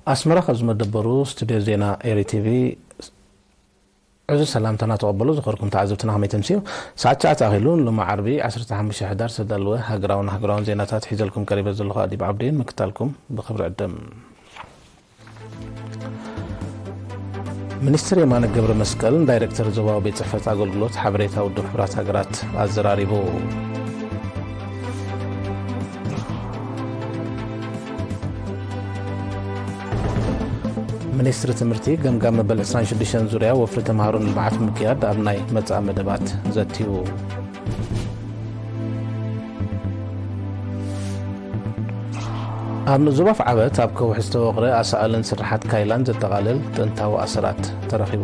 ኣስመራ ካብ ዝመደበሩ ስቱድዮ ዜና ኤሪ ቲቪ ዕዙዝ ሰላምታና ተቐበሉ። ዝኸርኩም ተዓዘብትና ከመይ ተምስዩ? ሰዓት ትሽዓተ ኣኺሉ። ሎሚ ዓርቢ ዓሰርተ ሓሙሽተ ሕዳር ዝተዳለወ ሃገራውን ሃገራውን ዜናታት ሒዘልኩም ቀሪበ ዘለኹ ኣዲብ ዓብዲን ምክታልኩም ብኽብሪ ዕድም። ሚኒስትር የማነ ገብረ መስቀል ንዳይሬክተር ዞባዊ ቤት ጽሕፈት ኣገልግሎት ሓበሬታ ውድብ ሕቡራት ሃገራት ኣዘራሪቡ። ሚኒስትሪ ትምህርቲ ገምጋም መበል ዕስራን ሽዱሽተን ዙርያ ወፍሪ ተምሃሮ ንልምዓት ምክያድ ኣብ ናይ መጻኢ መደባት ዘትዩ። ኣብ ዞባ ኣፍዓበት ኣብ ከውሒ ዝተወቕረ ኣሳእልን ስርሓት ካይላን ዘጠቓልል ጥንታዊ ኣሰራት ተረኺቡ።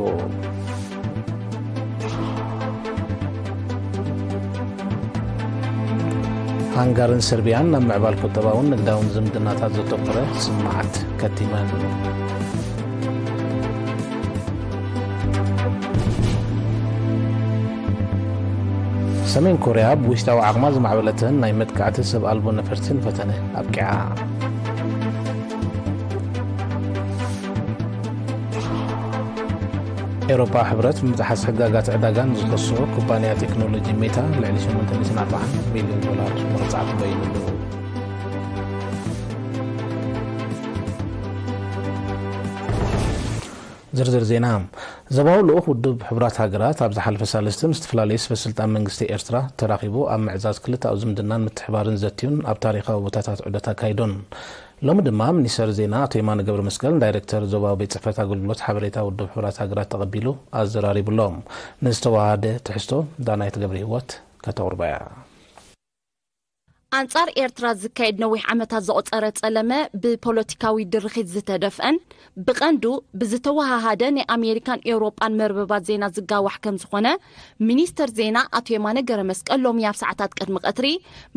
ሃንጋርን ሰርቢያን ናብ ምዕባል ቁጠባውን ንግዳውን ዝምድናታት ዘተኮረ ስምምዓት ከቲመን። ሰሜን ኮርያ ብውሽጣዊ ዓቕማ ዝማዕበለትን ናይ መጥቃዕቲ ሰብ ኣልቦ ነፈርትን ፈተነ ኣብቂዓ። ኤውሮጳ ሕብረት ብምጥሓስ ሕጋጋት ዕዳጋ ንዝኸስኦ ኩባንያ ቴክኖሎጂ ሜታ ልዕሊ ሸሞንተ ሚእትን ኣርባዓን ሚልዮን ዶላር መቕጻዕቲ በይኑሉ። ዝርዝር ዜና። ዞባዊ ልኡኽ ውድብ ሕቡራት ሃገራት ኣብ ዝሓለፈ ሳልስቲ ምስ ዝተፈላለዩ ሰበ ስልጣን መንግስቲ ኤርትራ ተራኺቡ ኣብ ምዕዛዝ ክልተኣዊ ዝምድናን ምትሕባርን ዘትዩን ኣብ ታሪኻዊ ቦታታት ዑደት ኣካይዱን። ሎሚ ድማ ሚኒስተር ዜና ኣቶ የማነ ገብረ መስቀል ንዳይሬክተር ዞባዊ ቤት ጽሕፈት ኣገልግሎት ሓበሬታ ውድብ ሕቡራት ሃገራት ተቐቢሉ ኣዘራሪቡ ኣሎ። ንዝተዋሃደ ትሕዝቶ ዳናይት ገብረ ህይወት ከተቕርባ እያ። ኣንጻር ኤርትራ ዝካየድ ነዊሕ ዓመታት ዘቑጸረ ጸለመ ብፖለቲካዊ ድርኺት ዝተደፍአን ብቐንዱ ብዝተወሃሃደ ናይ ኣሜሪካን ኤውሮጳን መርበባት ዜና ዝጋዋሕ ከም ዝኾነ ሚኒስተር ዜና ኣቶ የማነ ገረመስቀል ሎሚ ኣብ ሰዓታት ቅድሚ ቀትሪ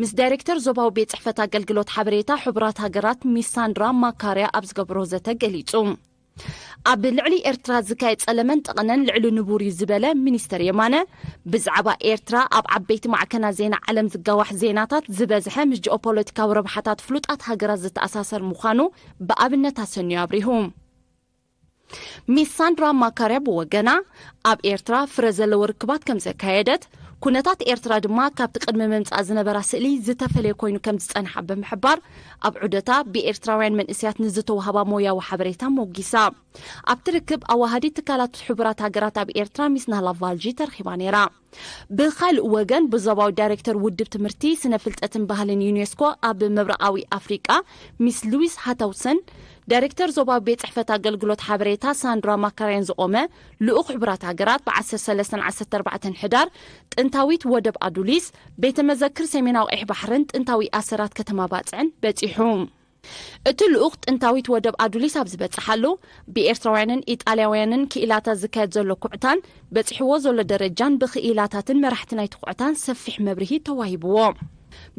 ምስ ዳይሬክተር ዞባዊ ቤት ጽሕፈት ኣገልግሎት ሓበሬታ ሕቡራት ሃገራት ሚስ ሳንድራ ማካርያ ኣብ ዝገብሮ ዘተ ገሊጹ። ኣብ ልዕሊ ኤርትራ ዝካየድ ጸለመን ጠቐነን ልዕሊ ንቡር እዩ ዝበለ ሚኒስተር የማነ፣ ብዛዕባ ኤርትራ ኣብ ዓበይቲ ማዕከናት ዜና ዓለም ዝጋዋሕ ዜናታት ዝበዝሐ ምስ ጂኦፖለቲካዊ ረብሓታት ፍሉጣት ሃገራት ዝተኣሳሰር ምዃኑ ብኣብነት ኣሰንዩ ኣብሪሁ። ሚስ ሳንድራ ማካርያ ብወገና፣ ኣብ ኤርትራ ፍረ ዘለዎ ርክባት ከም ዘካየደት፣ ኩነታት ኤርትራ ድማ ካብቲ ቅድሚ ምምጻእ ዝነበራ ስእሊ ዝተፈለየ ኮይኑ ከም ዝጸንሓ ብምሕባር፣ ኣብ ዑደታ ብኤርትራውያን መንእሰያት ንዝተዋህባ ሞያዊ ሓበሬታ ሞጊሳ። ኣብቲ ርክብ ኣዋሃዲት ትካላት ሕቡራት ሃገራት ኣብ ኤርትራ ሚስ ናህላ ቫልጂ ተረኺባ ነይራ። ብኻልእ ወገን ብዞባዊ ዳይሬክተር ውድብ ትምህርቲ፣ ስነ ፍልጠትን ባህልን ዩኔስኮ ኣብ ምብራቓዊ ኣፍሪቃ ሚስ ሉዊስ ሃታውሰን፣ ዳይሬክተር ዞባዊ ቤት ጽሕፈት ኣገልግሎት ሓበሬታ ሳንድራ ማካርያን ዝቖመ ልኡኽ ሕቡራት ሃገራት ብ ዓሰርተ ሰለስተን ዓሰርተ ኣርባዕተን ሕዳር ጥንታዊት ወደብ ኣዱሊስ፣ ቤተ መዘክር ሰሜናዊ ቀይሕ ባሕርን ጥንታዊ ኣሰራት ከተማ ባጽዕን በጺሑ። እቲ ልኡኽ ጥንታዊት ወደብ ኣዱሊስ ኣብ ዝበጽሓሉ፣ ብኤርትራውያንን ኢጣልያውያንን ክኢላታት ዝካየድ ዘሎ ኩዕታን በጺሕዎ ዘሎ ደረጃን ብክኢላታትን መራሕቲ ናይቲ ኩዕታን ሰፊሕ መብርሂ ተዋሂብዎ።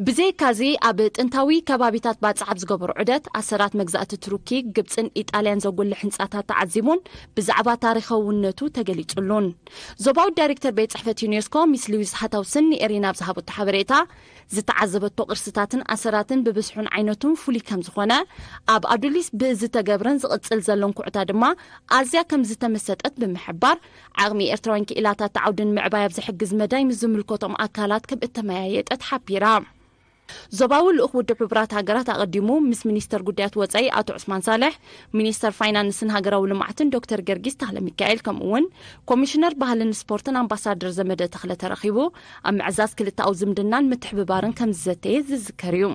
ብዘይካዚ ኣብ ጥንታዊ ከባቢታት ባጽዕ ኣብ ዝገበሮ ዑደት ኣሰራት መግዛእቲ ቱርኪ፣ ግብጽን ኢጣልያን ዘጉልሕ ህንጻታት ተዓዚቡን ብዛዕባ ታሪኻውነቱ ተገሊጹሉን። ዞባዊ ዳይሬክተር ቤት ጽሕፈት ዩኔስኮ ሚስ ሉዊስ ሃታውስን ንኤሪና ኣብ ዝሃበቶ ሓበሬታ፣ ዝተዓዘበቶ ቅርስታትን ኣሰራትን ብብዝሑን ዓይነቱን ፍሉይ ከም ዝኾነ፣ ኣብ ኣዱሊስ ብዝተገብረን ዝቕጽል ዘሎን ኩዕታ ድማ ኣዝያ ከም ዝተመሰጠት ብምሕባር፣ ዓቕሚ ኤርትራውያን ክኢላታት ዓውድን ምዕባይ ኣብ ዝሕግዝ መዳይ ምስ ዝምልከቶም ኣካላት ከም እተመያየጠት ሓቢራ። ዞባዊ ልኡኽ ውድብ ሕቡራት ሃገራት ኣቐዲሙ ምስ ሚኒስተር ጉዳያት ወጻኢ ኣቶ ዑስማን ሳልሕ፣ ሚኒስተር ፋይናንስን ሃገራዊ ልምዓትን ዶክተር ገርጊስ ተኽለ ሚካኤል፣ ከምኡ እውን ኮሚሽነር ባህልን ስፖርትን ኣምባሳደር ዘመደ ተኽለ ተረኺቡ ኣብ ምዕዛዝ ክልተኣዊ ዝምድናን ምትሕብባርን ከም ዝዘተየ ዝዝከር እዩ።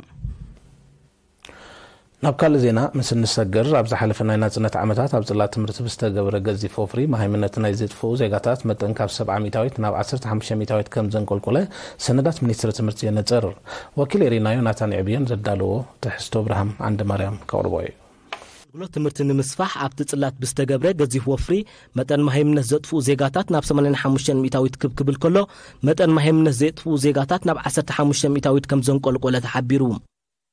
ናብ ካልእ ዜና ምስ እንሰግር፣ ኣብ ዝሓለፈ ናይ ናጽነት ዓመታት ኣብ ጽላት ትምህርቲ ብዝተገብረ ገዚፍ ወፍሪ መሃይምነት ናይ ዘጥፍኡ ዜጋታት መጠን ካብ ሰብዓ ሚእታዊት ናብ ዓሰርተ ሓሙሽተ ሚእታዊት ከም ዘንቆልቆለ ሰነዳት ሚኒስትሪ ትምህርቲ የነጽር። ወኪል ኤሪና ዮናታን የዕብዮን ዘዳለዎ ትሕዝቶ ብርሃም ዓንደማርያም ከቕርቦ እዩ። ኣገልግሎት ትምህርቲ ንምስፋሕ ኣብቲ ጽላት ብዝተገብረ ገዚፍ ወፍሪ መጠን መሃይምነት ዘጥፍኡ ዜጋታት ናብ ሰማንያን ሓሙሽተን ሚእታዊት ክብ ክብል ከሎ፣ መጠን መሃይምነት ዘየጥፍኡ ዜጋታት ናብ ዓሰርተ ሓሙሽተ ሚእታዊት ከም ዘንቆልቆለ ተሓቢሩ።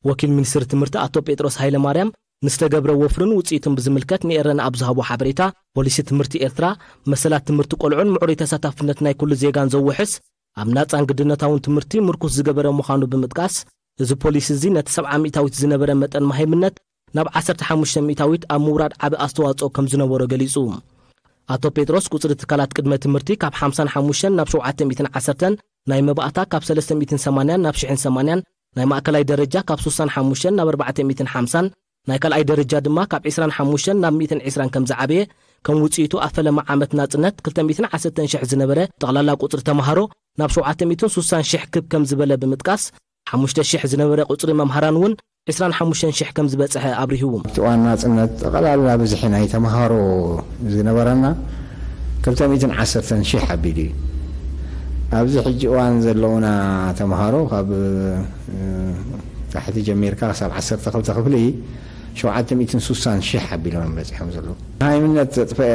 ወኪል ሚኒስትሪ ትምህርቲ ኣቶ ጴጥሮስ ሃይለማርያም ንዝተገብረ ወፍርን ውጽኢቱን ብዝምልከት ንኤረና ኣብ ዝሃቦ ሓበሬታ፣ ፖሊሲ ትምህርቲ ኤርትራ፣ መሰላት ትምህርቲ ቆልዑን ምዕሩይ ተሳታፍነት ናይ ኩሉ ዜጋን ዘውሕስ፣ ኣብ ናጻን ግድነታውን ትምህርቲ ምርኩስ ዝገበረ ምዃኑ ብምጥቃስ፣ እዚ ፖሊሲ እዚ ነቲ ሰብዓ ሚእታዊት ዝነበረ መጠን መሃይምነት ናብ ዓሰርተ ሓሙሽተ ሚእታዊት ኣብ ምውራድ ዓቢ ኣስተዋጽኦ ከም ዝነበሮ ገሊጹ። ኣቶ ጴጥሮስ፣ ቁጽሪ ትካላት ቅድመ ትምህርቲ ካብ ሓምሳን ሓሙሽተን ናብ ሸውዓተ ሚእትን ዓሰርተን፣ ናይ መባእታ ካብ ሰለስተ ሚእትን ሰማንያን ናብ ሽሕን ሰማንያን፣ ናይ ማእከላይ ደረጃ ካብ ሱሳን ሓሙሽተን ናብ ኣርባዕተ ሚእትን ሓምሳን፣ ናይ ካልኣይ ደረጃ ድማ ካብ ዕስራን ሓሙሽተን ናብ ሚእትን ዕስራን ከም ዝዓበየ፣ ከም ውጽኢቱ ኣብ ፈለማ ዓመት ናጽነት ክልተ ሚእትን ዓሰርተን ሽሕ ዝነበረ ጠቕላላ ቁጽሪ ተማሃሮ ናብ ሸውዓተ ሚእትን ሱሳን ሽሕ ክብ ከም ዝበለ ብምጥቃስ፣ ሓሙሽተ ሽሕ ዝነበረ ቁጽሪ መምሃራን እውን ዕስራን ሓሙሽተን ሽሕ ከም ዝበጽሐ ኣብሪሁ። ኣብቲ እዋን ናጽነት ጠቕላላ ብዝሒ ናይ ተምሃሮ ዝነበረና ክልተ ሚእትን ዓሰርተን ሽሕ ኣቢሉ እዩ። ኣብዚ ሕጂ እዋን ዘለውና ተምሃሮ ካብ፣ እ፣ ታሕቲ ጀሚርካ ክሳብ ዓሰርተ ክልተ ክፍሊ ሸውዓተ ሚእትን ሱሳን ሽሕ ኣቢሎም እዮም በጺሖም ዘለዉ። ሃይምነት ዘጥፈአ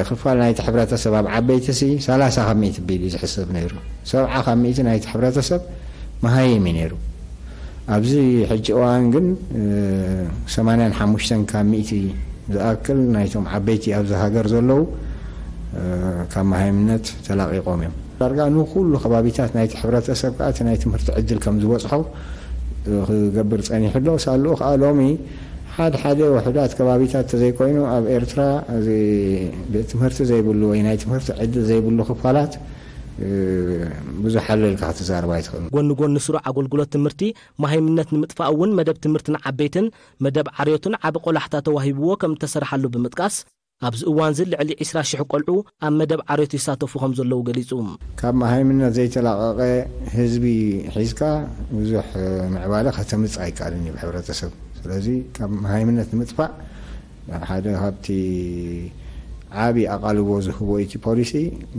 ክፋል ናይቲ ሕብረተሰብ ኣብ ዓበይቲ ሲ ሰላሳ ካብ ሚእቲ ቢሉ ዝሕሰብ ነይሩ። ሰብዓ ካብ ሚእቲ ናይቲ ሕብረተሰብ መሃይም እዩ ነይሩ። ኣብዚ ሕጂ እዋን ግን፣ እ፣ ሰማንያን ሓሙሽተን ካብ ሚእቲ ዝኣክል ናይቶም ዓበይቲ ኣብዚ ሃገር ዘለዉ፣ እ፣ ካብ መሃይምነት ተላቒቖም እዮም። ዳርጋ ንኹሉ ከባቢታት ናይቲ ሕብረተሰብ ከኣ እቲ ናይ ትምህርቲ ዕድል ከም ዝበጽሖ፣ እ፣ ክገብር ጸኒሑ ኣሎ። ሳልኡ ከኣ ሎሚ ሓደ ሓደ ውሑዳት ከባቢታት ተዘይኮይኑ ኣብ ኤርትራ እዚ ቤት ትምህርቲ ዘይብሉ ወይ ናይ ትምህርቲ ዕድል ዘይብሉ ክፋላት፣ እ፣ ብዙሕ ኣሎ ኢልካ ክትዛረብ ኣይትኽእልን። ጎኒ ጎኒ ስሩዕ ኣገልግሎት ትምህርቲ፣ መሃይምነት ንምጥፋእ እውን መደብ ትምህርቲ ንዓበይትን መደብ ዓርዮትን ዓቢ ቆላሕታ ተዋሂብዎ ከም እተሰርሓሉ ብምጥቃስ፣ ኣብዚ እዋንዚ ልዕሊ ዕስራ ሽሕ ቆልዑ ኣብ መደብ ዓርዮት ይሳተፉ ከም ዘለዉ ገሊጹ። ካብ መሃይምነት ዘይተላቐቐ ህዝቢ ሒዝካ ብዙሕ ምዕባለ ከተምጽእ ኣይከኣልን እዩ ብሕብረተሰብ። ስለዚ ካብ መሃይምነት ንምጥፋእ ሓደ ካብቲ ዓቢ ኣቓልቦ ዝህቦ እቲ ፖሊሲ፣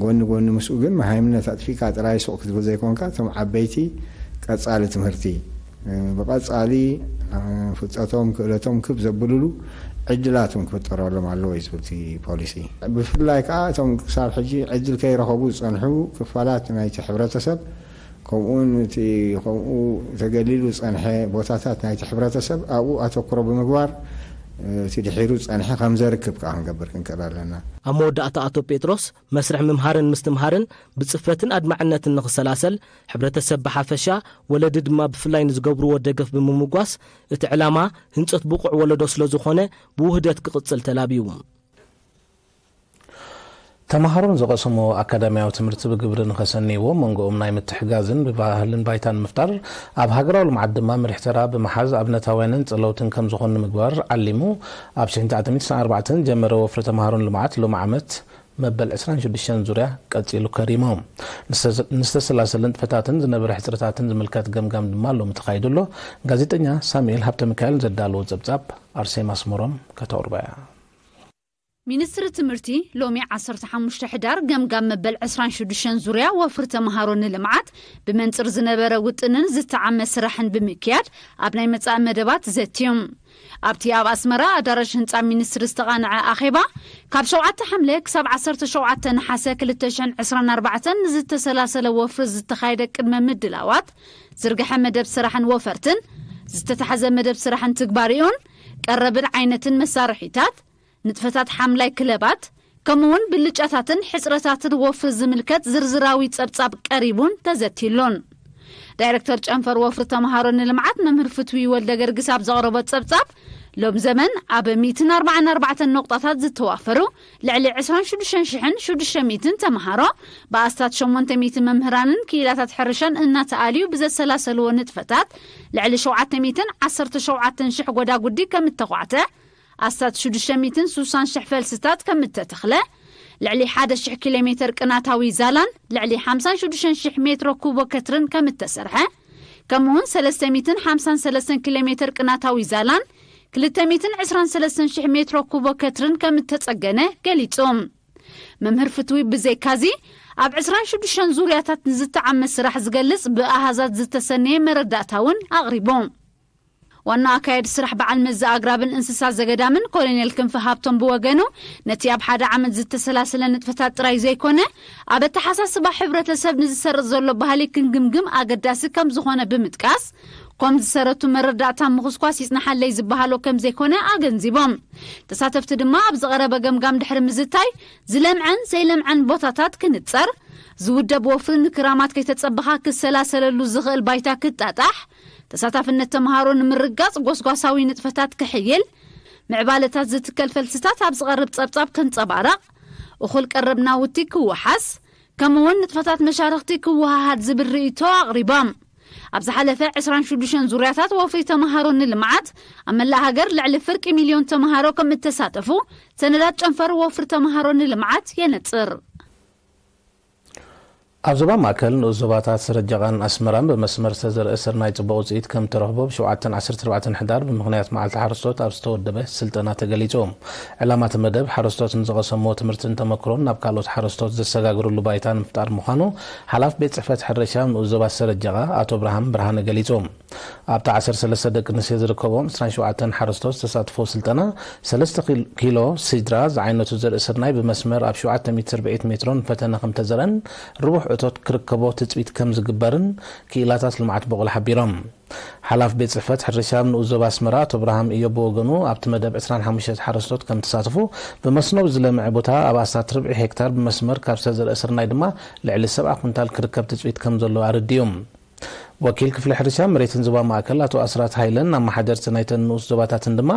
ጎኒ ጎኒ ምስኡ ግን መሃይምነት ኣጥፊእካ ጥራይ ሱቕ ክትብል ዘይኮንካ፣ እቶም ዓበይቲ ቀጻሊ ትምህርቲ፣ እ፣ ብቐጻሊ፣ እ፣ ፍልጠቶም፣ ክእለቶም ክብ ዘብልሉ ዕድላት እውን ክፍጠረሎም ኣለዎ እዩ ዝብል እቲ ፖሊሲ። ብፍላይ ከኣ እቶም ክሳብ ሕጂ ዕድል ከይረኸቡ ዝጸንሑ ክፋላት ናይቲ ሕብረተሰብ፣ ከምኡውን እቲ ከምኡ ተገሊሉ ዝጸንሐ ቦታታት ናይቲ ሕብረተሰብ ኣብኡ ኣተኩሮ ብምግባር፣ እ፣ እቲ ድሒሩ ዝጸንሐ ከም ዘርክብ ከኣ ክንገብር ክንክእል ኣለና። ኣብ መወዳእታ ኣቶ ጴጥሮስ፣ መስርሕ ምምሃርን ምስትምሃርን ብጽፈትን ኣድማዕነትን ንኽሰላሰል፣ ሕብረተሰብ ብሓፈሻ፣ ወለዲ ድማ ብፍላይ ንዝገብርዎ ደገፍ ብምምጓስ፣ እቲ ዕላማ ህንጸት ብቑዕ ወለዶ ስለ ዝኾነ፣ ብውህደት ክቕጽል ተላብዩ። ተምሃሮን ዝቐሰምዎ ኣካዳሚያዊ ትምህርቲ ብግብሪ ንኸሰንይዎ መንጎኦም ናይ ምትሕጋዝን ብባህልን ባይታን ምፍጣር፣ ኣብ ሃገራዊ ልምዓት ድማ መሪሕ ተራ ብምሓዝ ኣብነታውያንን ጸለውትን ከም ዝኾኑ ንምግባር ዓሊሙ ኣብ ሽሕን ትሽዓተ ሚእትን ኣርባዕተን ዝጀመረ ወፍሪ ተምሃሮን ልምዓት ሎሚ ዓመት መበል ዕስራን ሽዱሽተን ዙርያ ቀጺሉ ከሪሙ። ንዝተ-፣ ንዝተሰላሰለ ንጥፈታትን ዝነበረ ሕጽረታትን ዝምልከት ገምጋም ድማ ሎሚ ተኻይዱ ኣሎ። ጋዜጠኛ ሳሙኤል ሃብተ ሚካኤል ዘዳለዎ ጸብጻብ ኣርሴማ ኣስመሮም ከተቕርቦ እያ። ሚኒስትሪ ትምህርቲ ሎሚ ዓሰርተ ሓሙሽተ ሕዳር ገምጋም መበል ዕስራን ሽዱሽተን ዙርያ ወፍሪ ተምሃሮ ንልምዓት ብመንጽር ዝነበረ ውጥንን ዝተዓመ ስራሕን ብምክያድ ኣብ ናይ መጻኢ መደባት ዘትዮም። ኣብቲ ኣብ ኣስመራ ኣዳራሽ ህንጻ ሚኒስትሪ ዝተቓንዐ ኣኼባ፣ ካብ ሸውዓተ ሓምለ ክሳብ ዓሰርተ ሸውዓተ ነሓሰ ክልተ ሽሕን ዕስራን ኣርባዕተን ንዝተሰላሰለ ወፍሪ ዝተኻየደ ቅድመ ምድላዋት፣ ዝርግሐ መደብ ስራሕን ወፈርትን፣ ዝተታሕዘ መደብ ስራሕን ትግባሬኡን፣ ቀረብን ዓይነትን መሳርሒታት፣ ንጥፈታት ሓምላይ ክለባት፣ ከምኡውን ብልጫታትን ሕጽረታትን ወፍሪ ዝምልከት ዝርዝራዊ ጸብጻብ ቀሪቡን ተዘቲሉን። ዳይረክተር ጨንፈር ወፍሪ ተምሃሮ ንልምዓት መምህር ፍትዊ ወልደ ገርግስ ኣብ ዘቕረቦ ጸብጻብ፣ ሎም ዘመን ኣብ ሚእትን ኣርባዓን ኣርባዕተን ነቑጣታት ዝተዋፈሩ ልዕሊ ዕስራን ሽዱሽተን ሽሕን ሽዱሽተ ሚእትን ተምሃሮ ብኣስታት ሸሞንተ ሚእቲ መምህራንን ክኢላታት ሕርሻን እናተኣልዩ ብዘሰላሰልዎ ንጥፈታት ልዕሊ ሸውዓተ ሚእትን ዓሰርተ ሸውዓተን ሽሕ ጎዳጉዲ ከም እተዃዕተ፣ ኣስታት ሽዱሽተ ሚእትን ሱሳን ሽሕ ፈልስታት ከም እተተኽለ፣ ልዕሊ ሓደ ሽሕ ኪሎ ሜተር ቅናታዊ ዛላን ልዕሊ ሓምሳን ሽዱሽተን ሽሕ ሜትሮ ኩቦ ከትርን ከም እተሰርሐ፣ ከምኡውን ሰለስተ ሚእትን ሓምሳን ሰለስተን ኪሎ ሜተር ቅናታዊ ዛላን ክልተ ሚእትን ዕስራን ሰለስተን ሽሕ ሜትሮ ኩቦ ከትርን ከም እተጸገነ ገሊጹ። መምህር ፍትዊ ብዘይካዚ፣ ኣብ ዕስራን ሽዱሽተን ዙርያታት ንዝተዓመ ስራሕ ዝገልጽ ብኣሃዛት ዝተሰነየ መረዳእታ እውን ኣቕሪቡ። ዋና ኣካያዲ ስራሕ በዓል መዚ ኣግራብን እንስሳ ዘገዳምን ኮሎኔል ክንፈ ሃብቶም ብወገኑ፣ ነቲ ኣብ ሓደ ዓመት ዝተሰላሰለ ንጥፈታት ጥራይ ዘይኮነ፣ ኣብ ኣተሓሳስባ ሕብረተሰብ ንዝሰርጽ ዘሎ ባህሊ ክንግምግም ኣገዳሲ ከም ዝኾነ ብምጥቃስ፣ ኮም ዝሰረቱ መረዳእታ ምኹስኳስ ይጽናሓለይ ዝበሃሎ ከም ዘይኮነ ኣገንዚቦም። ተሳተፍቲ ድማ ኣብ ዝቐረበ ገምጋም ድሕሪ ምዝታይ፣ ዝለምዐን ዘይለምዐን ቦታታት ክንጸር፣ ዝውደብ ወፍሪ ንክራማት ከይተጸበኻ ክሰላሰለሉ ዝኽእል ባይታ ክጣጣሕ፣ ተሳታፍነት ተምሃሮ ንምርጋጽ ጎስጓሳዊ ንጥፈታት ክሕይል፣ ምዕባለታት ዝትከል ፈልስታት ኣብ ዝቐርብ ጸብጻብ ክንጸባረቕ፣ እኹል ቀረብ ናውቲ ክወሓስ፣ ከምኡውን ንጥፈታት መሻርኽቲ ክወሃሃድ ዝብል ርእይቶ ኣቕሪቦም። ኣብ ዝሓለፈ ዕስራን ሽዱሽተን ዙርያታት ወፍሪ ተምሃሮ ንልምዓት ኣብ መላእ ሃገር ልዕሊ ፍርቂ ሚልዮን ተምሃሮ ከም እተሳተፉ ሰነዳት ጨንፈር ወፍሪ ተምሃሮ ንልምዓት የነጽር። ኣብ ዞባ ማእከል ንኡስ ዞባታት ሰረጀቓን ኣስመራን ብመስመር ዝተዘርአ ስርናይ ጽቡቕ ውጽኢት ከም እተረኽቦ ብ ሸውዓተን ዓሰርተ ኣርባዕተን ሕዳር ብምኽንያት መዓልቲ ሓረስቶት ኣብ ዝተወደበ ስልጠና ተገሊጹ። ዕላማ እቲ መደብ ሓረስቶት ንዝቐሰምዎ ትምህርትን ተመክሮን ናብ ካልኦት ሓረስቶት ዘሰጋግርሉ ባይታ ንምፍጣር ምዃኑ ሓላፊ ቤት ጽሕፈት ሕርሻ ንኡስ ዞባ ሰረጀቓ ኣቶ ብርሃም ብርሃነ ገሊጹ። ኣብቲ ዓሰርተ ሰለስተ ደቂ ኣንስትዮ ዝርከብኦም ዕስራን ሸውዓተን ሓረስቶት ዝተሳተፍዎ ስልጠና፣ ሰለስተ ኪል-፣ ኪሎ ሲድራ ዝዓይነቱ ዘርኢ ስርናይ ብመስመር ኣብ ሸውዓተ ሚትር ብዒት ሜትሮን ፈተነ ከም ተዘርአን፣ ርቡሕ እቶት ክርከቦ ትጽቢት ከም ዝግበርን ክኢላታት ልምዓት በቑል ሓቢሮም። ሓላፊ ቤት ጽሕፈት ሕርሻ ኣብ ንኡስ ዞባ ኣስመራ ኣቶ ብርሃም እዮብ ብወገኑ፣ ኣብቲ መደብ ዕስራን ሓሙሽተ ሓረስቶት ከም ተሳተፉ፣ ብመስኖ ብዝለምዐ ቦታ ኣብ ኣስታት ርብዒ ሄክታር ብመስመር ካብ ዝተዘርአ ስርናይ ድማ ልዕሊ ሰብዓ ኩንታል ክርከብ ትጽቢት ከም ዘሎ ኣረዲኡ። ወኪል ክፍሊ ሕርሻ መሬትን ዞባ ማእከል ኣቶ ኣስራት ሃይለን ኣመሓደርቲ ናይተን ንኡስ ዞባታትን ድማ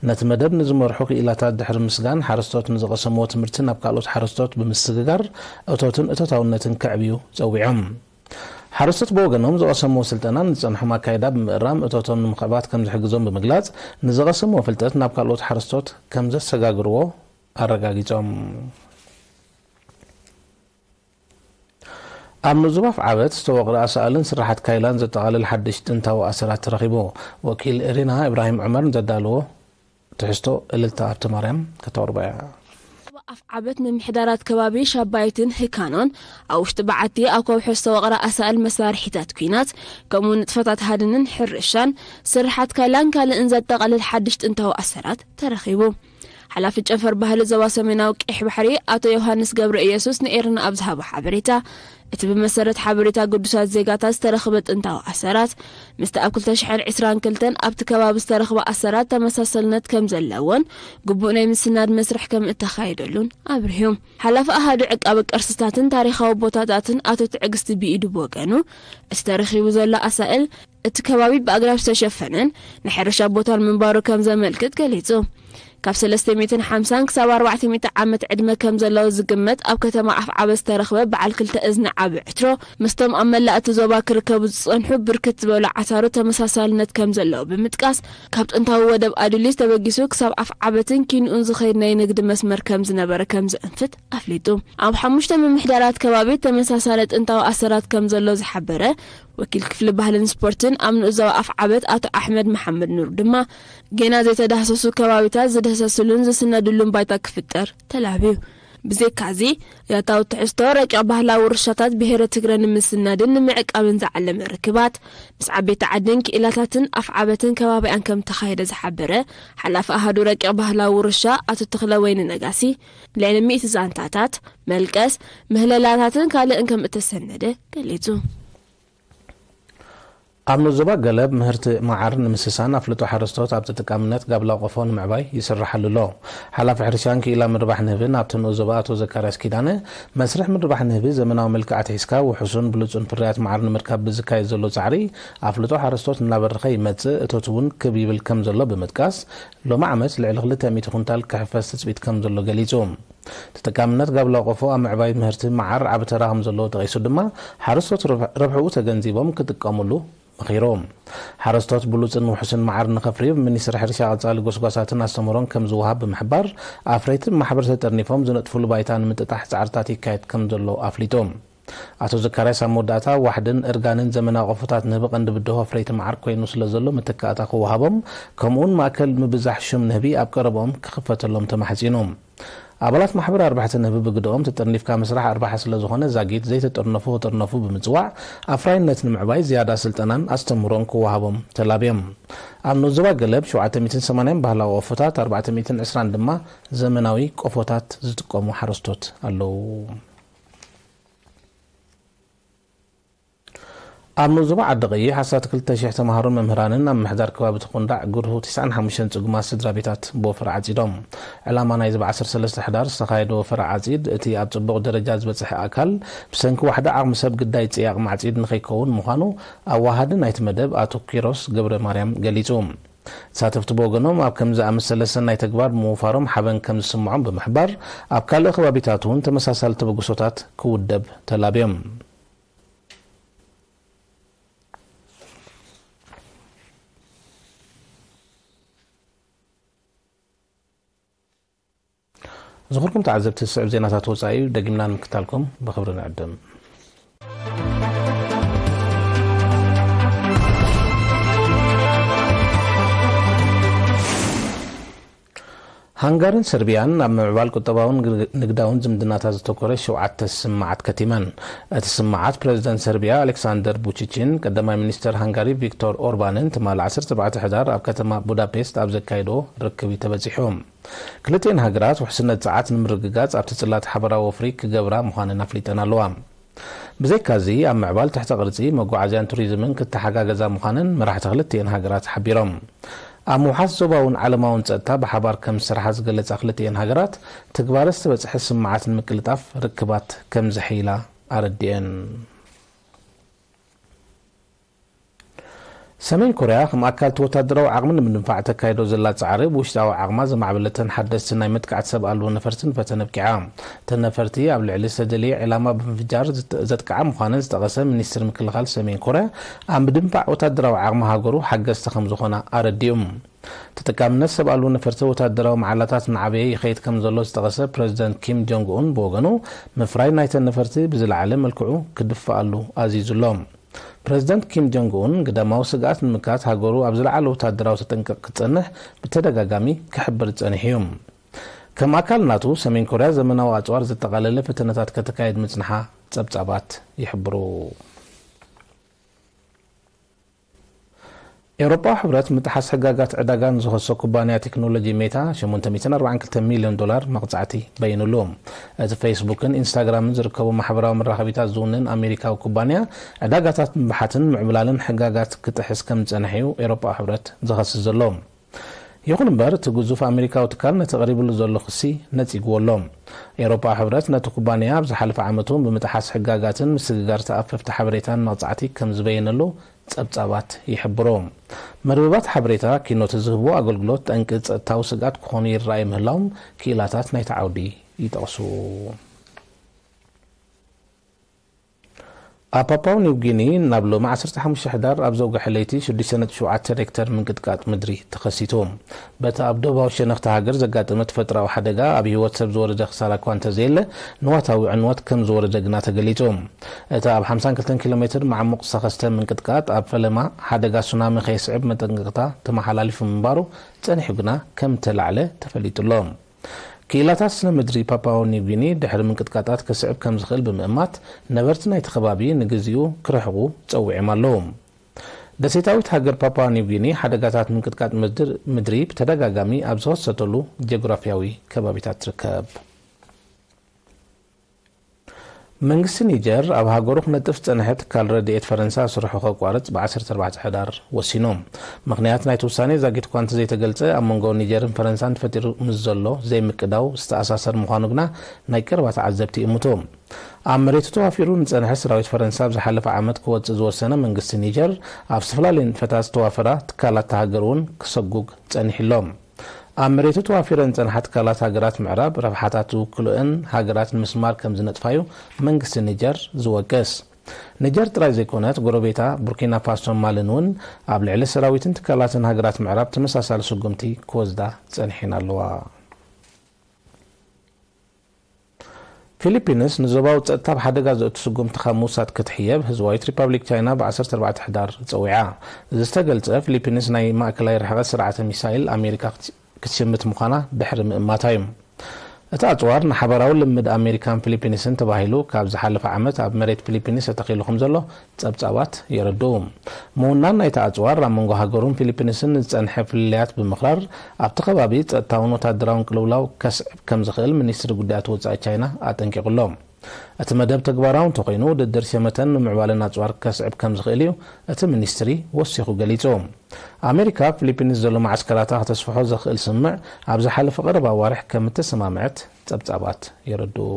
ነቲ መደብ ንዝመርሑ ክኢላታት ድሕሪ ምስጋን፣ ሓረስቶት ንዝቐሰምዎ ትምህርቲ ናብ ካልኦት ሓረስቶት ብምስግጋር እቶትን እቶታውነትን ከዕብዩ ጸዊዖም። ሓረስቶት ብወገኖም ዝቐሰምዎ ስልጠናን ዝጸንሖም ኣካይዳ ብምእራም እቶቶም ንምኽዕባት ከም ዝሕግዞም ብምግላጽ፣ ንዝቐሰምዎ ፍልጠት ናብ ካልኦት ሓረስቶት ከም ዘሰጋግርዎ ኣረጋጊጾም። ኣብ ንኡስ ዞባ ኣፍዓበት ዝተወቕረ ኣሳእልን ስራሓት ካይላን ዘጠቓልል ሓድሽ ጥንታዊ ኣሰራት ተረኺቡ። ወኪል ኤሪና ኢብራሂም ዑመር ንዘዳለዎ ትሕዝቶ እልልታ ሃብተማርያም ከተቕርቦ እያ። ኣፍዓበት ምምሕዳራት ከባቢ ሻባይትን ህካኖን ኣብ ውሽጢ በዓቲ ኣብ ከውሒ ዝተወቕረ ኣሳእል መሳርሒታት ኲናት፣ ከምኡ ንጥፈታት ሃድንን ሕርሻን፣ ስራሓት ካይላን ካልእን ዘጠቓልል ሓድሽ ጥንታዊ ኣሰራት ተረኺቡ። ሓላፊ ጨንፈር ባህሊ ዞባ ሰሜናዊ ቀይሕ ባሕሪ ኣቶ ዮሃንስ ገብረ ኢየሱስ ንኤርና ኣብ ዝሃቦ ሓበሬታ፣ እቲ ብመሰረት ሓበሬታ ግዱሳት ዜጋታት ዝተረኽበ ጥንታዊ ኣሰራት፣ ምስቲ ኣብ ክልተ ሽሕን ዕስራን ክልተን ኣብቲ ከባቢ ዝተረኽበ ኣሰራት ተመሳሰልነት ከም ዘለዎን ግቡእ ናይ ምስናድ መስርሕ ከም እተኻየደሉን ኣብሪሁ። ሓላፊ ኣሃዱ ዕቃበ ቅርስታትን ታሪኻዊ ቦታታትን ኣቶ ትዕግስቲ ብኢዱ ብወገኑ፣ እቲ ተረኺቡ ዘሎ ኣሳእል እቲ ከባቢ ብኣግራብ ዝተሸፈነን ናይ ሕርሻ ቦታን ምንባሩ ከም ዘመልክት ገሊጹ። ካብ ሰለስተ ሚእትን ሓምሳን ክሳብ ኣርባዕተ ሚእቲ ዓመት ዕድመ ከም ዘለዎ ዝግመት ኣብ ከተማ ኣፍዓበት ዝተረኽበ በዓል ክልተ እዝኒ ዓቢ ዕትሮ፣ ምስቶም ኣብ መላእ እቲ ዞባ ክርከቡ ዝጸንሑ ብርክት ዝበሉ ዓሳሩ ተመሳሳልነት ከም ዘለዎ ብምጥቃስ፣ ካብ ጥንታዊ ወደብ ኣዱሊስ ተበጊሱ ክሳብ ኣፍዓበትን ኪንኡን ዝኸይድ ናይ ንግዲ መስመር ከም ዝነበረ ከም ዘእንፍት ኣፍሊጡ። ኣብ ሓሙሽተ ምምሕዳራት ከባቢ ተመሳሳሊ ጥንታዊ ኣሰራት ከም ዘሎ ዝሓበረ ወኪል ክፍሊ ባህልን ስፖርትን ኣብ ንኡስ ዞባ ኣፍዓበት ኣቶ ኣሕመድ መሓመድ ኑር ድማ፣ ጌና ዘይተዳህሰሱ ከባቢታት ዝድህሰስሉን ዝስነድሉን ባይታ ክፍጠር ተላብዩ። ብዘይካዚ፣ ያታዊ ትሕዝቶ ረቂቕ ባህላዊ ውርሻታት ብሄረ ትግረ ንምስናድን ንምዕቃብን ዝዓለመ ርክባት፣ ምስ ዓበይቲ ዓድን ክኢላታትን ኣፍዓበትን ከባቢኣን ከም ተኻየደ ዝሓበረ ሓላፊ ኣሃዱ ረቂቕ ባህላዊ ውርሻ ኣቶ ተኽለ ወይኒ ነጋሲ፣ ልዕሊ ሚእቲ ዛንታታት፣ መልቀስ፣ ምህለላታትን ካልእን ከም እተሰነደ ገሊጹ። ኣብ ንኡስ ዞባ ገለብ ምህርቲ መዓር ንምስሳን ኣፍልጦ ሓረስቶት ኣብ ተጠቃምነት ጋብላ ቆፎ ንምዕባይ ይስራሓሉ ኣሎ። ሓላፊ ሕርሻን ክኢላ ምርባሕ ንህብን ኣብቲ ንኡስ ዞባ ኣቶ ዘካርያስ ኪዳነ፣ መስርሕ ምርባሕ ንህቢ ዘመናዊ መልክዕ ኣትሒዝካ ውሑሱን ብሉጹን ፍርያት መዓር ንምርካብ ብዝካየድ ዘሎ ጻዕሪ ኣፍልጦ ሓረስቶት እናበረኸ ይመጽእ፣ እቶት እውን ክብ ይብል ከም ዘሎ ብምጥቃስ፣ ሎሚ ዓመት ልዕሊ ክልተ ሚእቲ ኩንታል ክሕፈስ ትጽቢት ከም ዘሎ ገሊጹ። ተጠቃምነት ጋብላ ቆፎ ኣብ ምዕባይ ምህርቲ መዓር ዓቢ ተራ ከም ዘለዎ ጠቒሱ ድማ፣ ሓረስቶት ረብ-፣ ረብሕኡ ተገንዚቦም ክጥቀሙሉ መኺሩ። ሓረስቶት ብሉጽን ውሑስን መዓር ንኸፍርዩ ብሚኒስትሪ ሕርሻ ቀጻሊ ጎስጓሳትን ኣስተምህሮን ከም ዝወሃብ ብምሕባር፣ ኣፍረይቲ ብማሕበር ተጠርኒፎም ዝነጥፉሉ ባይታ ንምጥጣሕ ጻዕርታት ይካየድ ከም ዘሎ ኣፍሊጡ። ኣቶ ዘካርያስ ኣብ መወዳእታ፣ ዋሕድን እርጋንን ዘመናዊ ቆፎታት ንህቢ ቀንዲ ብድሆ ኣፍረይቲ መዓር ኮይኑ ስለ ዘሎ መተካእታ ክወሃቦም፣ ከምኡውን ማእከል ምብዛሕ ሹም ንህቢ ኣብ ቀረብኦም ክኽፈተሎም ተማሕጺኑ። ኣባላት ማሕበር ኣርባሕቲ ንህቢ ብግደኦም፣ ተጠርኒፍካ ምስራሕ ኣርባሒ ስለ ዝኾነ፣ ዛጊት ዘይተጠርነፉ ክጥርነፉ ብምጽዋዕ፣ ኣፍራይነት ንምዕባይ ዝያዳ ስልጠናን ኣስተምህሮን ክወሃቦም ተላብዮም። ኣብ ንኡስ ዞባ ገለብ ሸውዓተ ሚእትን ሰማንያን ባህላዊ ቆፎታት፣ ኣርባዕተ ሚእትን ዕስራን ድማ ዘመናዊ ቆፎታት ዝጥቀሙ ሓረስቶት ኣለዉ። ኣብ ንኡስ ዞባ ዓዲ ቀይሕ ኣስታት ክልተ ሽሕ ተምሃሮን መምህራንን ኣብ ምምሕዳር ከባቢ ተኹንዳዕ ግርሁ ትስዓን ሓሙሽተን ጽጉማት ስድራ ቤታት ብወፈራ ዓጺዶም። ዕላማ ናይዚ ብ ዓሰርተ ሰለስተ ሕዳር ዝተኻየደ ወፈራ ዓጺድ፣ እቲ ኣብ ጽቡቕ ደረጃ ዝበጽሐ ኣካል ብሰንኪ ዋሕዲ ዓቕሚ ሰብ ግዳይ ጽያቕ ማዕጺድ ንኸይከውን ምዃኑ ኣዋሃዲ ናይቲ መደብ ኣቶ ኪሮስ ገብረ ማርያም ገሊጹ። ተሳተፍቲ ብወገኖም፣ ኣብ ከምዚ ዝኣመሰለ ሰናይ ተግባር ብምውፋሮም ሓበን ከም ዝስምዖም ብምሕባር፣ ኣብ ካልእ ከባቢታት እውን ተመሳሳሊ ተበግሶታት ክውደብ ተላብዮም። ዝኽርኩም ተዓዘብቲ፣ ዝስዕብ ዜናታት ወጻኢ እዩ፣ ደጊምና ንምክታልኩም ብኽብሪ ንዕድም። ሃንጋርን ሰርቢያን ኣብ ምዕባል ቁጠባውን ንግዳውን ዝምድናታት ዘተኮረ ሸውዓተ ስምምዓት ከቲመን። እቲ ስምምዓት፣ ፕረዚደንት ሰርቢያ ኣሌክሳንደር ቡቺችን ቀዳማይ ሚኒስተር ሃንጋሪ ቪክቶር ኦርባንን ትማሊ ዓሰርተ ኣርባዕተ ሕዳር ኣብ ከተማ ቡዳፔስት ኣብ ዘካየዶ ርክብ እዩ ተበጺሑ። ክልቲኤን ሃገራት ውሕስነት ጸዓት ንምርግጋጽ ኣብቲ ጽላት ሓበራዊ ወፍሪ ክገብራ ምዃነን ኣፍሊጠን ኣለዋ። ብዘይካዚ፣ ኣብ ምዕባል ትሕተ ቅርጺ፣ መጓዓዝያን ቱሪዝምን ክተሓጋገዛ ምዃነን መራሕቲ ክልቲኤን ሃገራት ሓቢሮም። ኣብ ምውሓስ ዞባውን ዓለማውን ጸጥታ ብሓባር ከም ዝሰርሓ ዝገለጻ ክልቲኤን ሃገራት፣ ትግባረ ዝተበጽሐ ስምምዓት ንምቅልጣፍ ርክባት ከም ዘሐይላ ኣረዲኤን። ሰሜን ኮርያ ከም ኣካል እቲ ወታደራዊ ዓቕሚ ንምድንፋዕ ተካይዶ ዘላ ጻዕሪ፣ ብውሽጣዊ ዓቕማ ዘማዕበለተን ሓደስቲ ናይ መጥቃዕቲ ሰብ ኣልቦ ነፈርትን ፈተነ ኣብቂዓ። እተን ነፈርቲ ኣብ ልዕሊ ዝተደልየ ዒላማ ብምፍጃር ዝጥ-፣ ዘጥቅዓ ምዃነን ዝጠቐሰ ሚኒስትሪ ምክልኻል ሰሜን ኮርያ፣ ኣብ ምድንፋዕ ወታደራዊ ዓቕሚ ሃገሩ ሓገዝቲ ከም ዝኾና ኣረዲኡ። ተጠቃምነት ሰብ ኣልቦ ነፈርቲ ወታደራዊ መዓላታት እናዓበየ ይኸይድ ከም ዘሎ ዝጠቐሰ ፕረዚደንት ኪም ጆንግ ኡን ብወገኑ፣ ምፍራይ ናይተን ነፈርቲ ብዝለዓለ መልክዑ ክድፋኣሉ ኣዚዙ ኣሎ። ፕረዚደንት ኪም ጆንግ ኡን፣ ግዳማዊ ስግኣት ንምምካት ሃገሩ ኣብ ዝለዓለ ወታደራዊ ተጠንቀቕ ክትጸንሕ ብተደጋጋሚ ክሕብር ጸኒሑ እዩ። ከም ኣካል ናቱ፣ ሰሜን ኮርያ ዘመናዊ ኣጽዋር ዘጠቓለለ ፈተነታት ከተካይድ ምጽንሓ ጸብጻባት ይሕብሩ። ኤውሮጳዊ ሕብረት ምጥሓስ ሕጋጋት ዕዳጋ ንዝኸሶ ኩባንያ ቴክኖሎጂ ሜታ ሸሞንተ ሚእትን ኣርባዓን ክልተን ሚልዮን ዶላር መቕጻዕቲ በይኑሉ። እቲ ፌስቡክን ኢንስታግራምን ዝርከቡ ማሕበራዊ መራኸቢታት ዝውንን ኣሜሪካዊ ኩባንያ፣ ዕዳጋታት ምብሓትን ምዕብላልን ሕጋጋት ክጥሕስ ከም ዝጸንሐ እዩ ኤውሮጳዊ ሕብረት ዝኸስስ ዘሎ። ይኹን እምበር፣ እቲ ግዙፍ ኣሜሪካዊ ትካል ነቲ ቀሪብሉ ዘሎ ክሲ ነጺግዎ ኣሎ። ኤውሮጳዊ ሕብረት ነቲ ኩባንያ ኣብ ዝሓለፈ ዓመት እውን ብምጥሓስ ሕጋጋትን ምስግጋር ተኣፈፍቲ ሓበሬታን መቕጻዕቲ ከም ዝበየነሉ ጸብጻባት ይሕብሩ። መርበባት ሓበሬታ ኪኖት ዝህብዎ ኣገልግሎት ጠንቂ ጸጥታዊ ስግኣት ክኾኑ ይረኣዩ ምህላዎም ክኢላታት ናይቲ ዓውዲ ይጠቕሱ። ኣብ ፓፓው ኒው ጊኒ ናብ ሎሚ ዓሰርተ ሓሙሽተ ሕዳር ኣብ ዘውግሐ ለይቲ ሽዱሽተ ነጥቢ ሸውዓተ ሬክተር ምንቅጥቃጥ ምድሪ ተኸሲቱ። በቲ ኣብ ደቡባዊ ሸነኽቲ ሃገር ዘጋጠመ ተፈጥሮኣዊ ሓደጋ ኣብ ህይወት ሰብ ዝወረደ ክሳራ እኳ እንተዘየለ፣ ንዋታዊ ዕንወት ከም ዝወረደ ግና ተገሊጹ። እቲ ኣብ ሓምሳን ክልተን ኪሎ ሜትር ማዕሙቕ ዝተኸስተ ምንቅጥቃጥ ኣብ ፈለማ ሓደጋ ሱናሚ ከየስዕብ መጠንቀቕታ ተመሓላሊፉ ምንባሩ ጸኒሑ ግና ከም እተላዕለ ተፈሊጡ ኣሎ። ክኢላታት ስነ ምድሪ ፓፓዋ ኒው ጊኒ ድሕሪ ምንቅጥቃጣት ክስዕብ ከም ዝኽእል ብምእማት፣ ነበርቲ ናይቲ ከባቢ ንግዚኡ ክርሕቑ ጸዊዖም ኣለዉ። ደሴታዊት ሃገር ፓፓዋ ኒው ጊኒ ሓደጋታት ምንቅጥቃጥ ምድር-፣ ምድሪ ብተደጋጋሚ ኣብ ዝኸሰተሉ ጂኦግራፊያዊ ከባቢታት ትርከብ። መንግስቲ ኒጀር ኣብ ሃገሩ ክነጥፍ ዝጸንሐ ትካል ረድኤት ፈረንሳ ስርሑ ከቋርጽ ብ ዓሰርተ ኣርባዕተ ሕዳር ወሲኑ። ምኽንያት ናይቲ ውሳኔ ዛጊት እኳ እንተዘይተገልጸ፣ ኣብ መንጎ ኒጀርን ፈረንሳን ተፈጢሩ ምስ ዘሎ ዘይምቅዳው ዝተኣሳሰር ምዃኑ ግና ናይ ቀረባ ተዓዘብቲ ይእምቱ። ኣብ መሬቱ ተዋፊሩ ንጸንሐ ሰራዊት ፈረንሳ ኣብ ዝሓለፈ ዓመት ክወጽእ ዝወሰነ መንግስቲ ኒጀር፣ ኣብ ዝተፈላለየ ንጥፈታት ዝተዋፈራ ትካላት እታ ሃገር እውን ክሰጉግ ጸኒሑ ኣሎ። ኣብ መሬቱ ተዋፊረን ዝጸንሓ ትካላት ሃገራት ምዕራብ ረብሓታት ዝውክልኦን ሃገራት ንምስማር ከም ዝነጥፋዩ መንግስቲ ኒጀር ዝወቅስ። ኒጀር ጥራይ ዘይኮነት፣ ጎረቤታ ቡርኪና ፋሶን ማልን እውን ኣብ ልዕሊ ሰራዊትን ትካላትን ሃገራት ምዕራብ ተመሳሳሊ ስጉምቲ ክወስዳ ጸኒሐን ኣለዋ። ፊሊፒንስ ንዞባዊ ጸጥታ ኣብ ሓደጋ ዘእቱ ስጉምቲ ካብ ምውሳድ ክትሕየብ ህዝባዊት ሪፓብሊክ ቻይና ብ ዓሰርተ ኣርባዕተ ሕዳር ጸዊዓ። እዚ ዝተገልጸ፣ ፊሊፒንስ ናይ ማእከላይ ርሕቀት ስርዓተ ሚሳይል ኣሜሪካ ክት-፣ ክትሽምት ምዃና ድሕሪ ምእማታ እዩ። እቲ ኣጽዋር ንሓባራዊ ልምድ ኣሜሪካን ፊሊፒንስን ተባሂሉ ካብ ዝሓለፈ ዓመት ኣብ መሬት ፊሊፒንስ ተተኺሉ ከም ዘሎ ጸብጻባት የረድኡ። ምውናን ናይቲ ኣጽዋር ኣብ መንጎ ሃገሩን ፊሊፒንስን ዝጸንሐ ፍልልያት ብምኽራር፣ ኣብቲ ከባቢ ጸጥታውን ወታደራውን ቅልውላው ከስዕብ ከም ዝኽእል ሚኒስትሪ ጉዳያት ወጻኢ ቻይና ኣጠንቂቑ ኣሎ። እቲ መደብ ተግባራዊ እንተኾይኑ፣ ውድድር ሸመተን ምምዕባልን ኣጽዋር ከስዕብ ከም ዝኽእል እዩ እቲ ሚኒስትሪ ወሲኹ ገሊጹ። ኣሜሪካ ኣብ ፊሊፒንስ ዘሎ መዓስከራታ ከተስፍሖ ዘኽእል ስምምዕ ኣብ ዝሓለፈ ቀረባ ኣዋርሕ ከም እተሰማምዐት ጸብጻባት የረድኡ።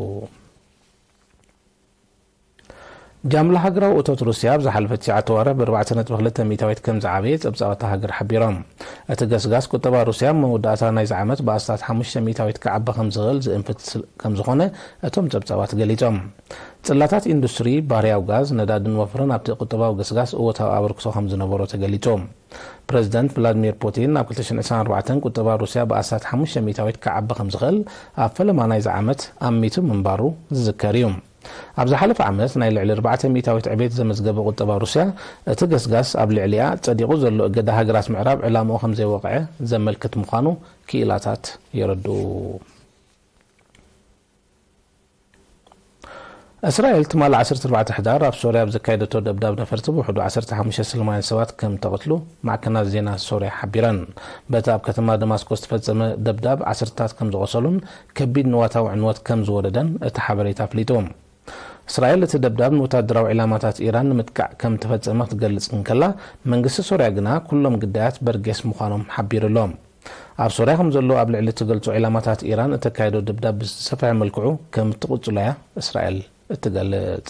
ጃምላ ሃገራዊ እቶት ሩስያ ኣብ ዝሓለፈ ትሽዓተ ወርሒ ብ ኣርባዕተ ነጥቢ ክልተ ሚእታዊት ከም ዝዓበየ ጸብጻባት እታ ሃገር ሓቢሮም። እቲ ገስጋስ ቁጠባ ሩስያ ኣብ መወዳእታ ናይዚ ዓመት ብኣስታት ሓሙሽተ ሚእታዊት ክዓቢ ከም ዝኽእል ዝእንፍት ስል-፣ ከም ዝኾነ እቶም ጸብጻባት ገሊጾም። ጽላታት ኢንዱስትሪ፣ ባህርያዊ ጋዝ፣ ነዳድን ወፍርን ኣብቲ ቁጠባዊ ገስጋስ እወታዊ ኣበርክቶ ከም ዝነበሮ ተገሊጹ። ፕረዚደንት ቭላድሚር ፑቲን ኣብ ክልተ ሽሕን ዕስራን ኣርባዕተን ቁጠባ ሩስያ ብኣስታት ሓሙሽተ ሚእታዊት ክዓቢ ከም ዝኽእል ኣብ ፈለማ ናይዚ ዓመት ኣሚቱ ምንባሩ ዝዝከር እዩ። ኣብ ዝሓለፈ ዓመት ናይ ልዕሊ ኣርባዕተ ሚእታዊት ዕቤት ዘመዝገበ ቁጠባ ሩስያ፣ እቲ ገስጋስ ኣብ ልዕሊኣ ጸዲቑ ዘሎ እገዳ ሃገራት ምዕራብ ዕላምኡ ከም ዘይወቕዐ ዘመልክት ምዃኑ ክኢላታት የረድኡ። እስራኤል ትማሊ ዓሰርተ ኣርባዕተ ሕዳር ኣብ ሶርያ ኣብ ዘካየደቶ ደብዳብ ነፈርቲ ብውሕዱ ዓሰርተ ሓሙሽተ ሰላማውያን ሰባት ከም ተቐትሉ ማዕከናት ዜና ሶርያ ሓቢረን። በቲ ኣብ ከተማ ደማስቆ ዝተፈጸመ ደብዳብ ዓሰርታት ከም ዝቖሰሉን ከቢድ ንዋታዊ ዕንወት ከም ዝወረደን እቲ ሓበሬታ ኣፍሊጡ። እስራኤል እቲ ደብዳብ ንወታደራዊ ዒላማታት ኢራን ንምጥቃዕ ከም ተፈጸመ ክትገልጽ እንከላ፣ መንግስቲ ሶርያ ግና ኩሎም ግዳያት በርጌስ ምዃኖም ሓቢሩ ኣሎ። ኣብ ሶርያ ከም ዘሎ ኣብ ልዕሊ እትገልጾ ዒላማታት ኢራን እተካየዶ ደብዳብ ብዝተሰፍሐ መልክዑ ከም እትቕጽሎ እያ እስራኤል እትገልጽ።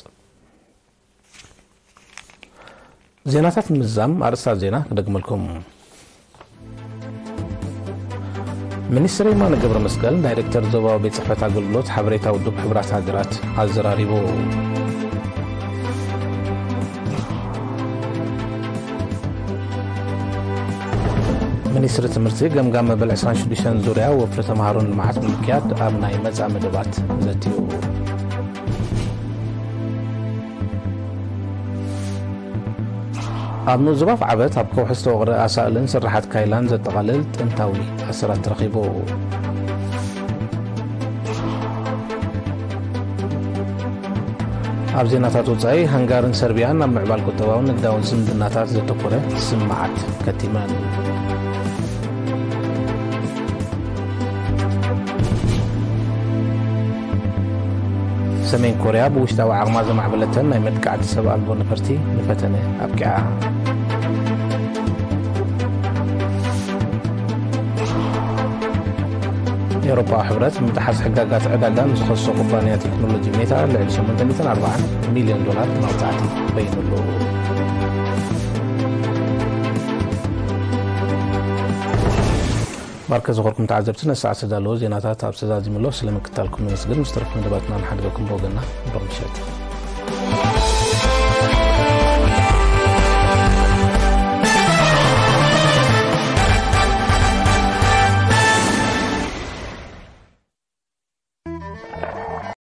ዜናታት ምዛም ኣርእስታት ዜና ክደግመልኩም። ሚኒስትር የማነ ገብረ መስቀል ዳይሬክተር ዞባዊ ቤት ጽሕፈት ኣገልግሎት ሓበሬታ ውድብ ሕቡራት ሃገራት ኣዘራሪቡ። ሚኒስትሪ ትምህርቲ ገምጋም መበል ዕስራን ሽዱሽተን ዙርያ ወፍሪ ተምሃሮን ልምዓት ንምክያድ ኣብ ናይ መጻኢ መደባት ዘትዩ። ኣብ ንኡስ ዞባ ዓበት ኣብ ከውሒ ዝተወቕረ ኣሳእልን ስርሓት ካይላን ዘጠቓልል ጥንታዊ ኣሰራት ተረኺቡ። ኣብ ዜናታት ወጻኢ፣ ሃንጋርን ሰርቢያን ኣብ ምዕባል ቁጠባውን ንግዳውን ዝምድናታት ዘተኮረ ስምምዓት ከቲመን። ሰሜን ኮርያ ብውሽጣዊ ዓቕማ ዘማዕበለተን ናይ መጥቃዕቲ ሰብ ኣልቦ ነፈርቲ ንፈተነ ኣብቂዓ። ኤውሮጳዊ ሕብረት ብምጥሓስ ሕጋጋት ዕዳጋ ንዝኸሶ ኩባንያ ቴክኖሎጂ ሜታ ልዕሊ ሸሞንተ ሚእትን ኣርባዓን ሚልዮን ዶላር መቕጻዕቲ በይኑሉ። ማርከ ዝኸርኩም ተዓዘብቲ፣ ነሰዓት ዝተዳለወ ዜናታት ኣብ ዝተዛዚሙሎ፣ ስለ ምክታልኩም ነመስግን። ምስ ተረፍ መደባትና ንሓድገኩም ብወገንና ብሩኽ ምሸት።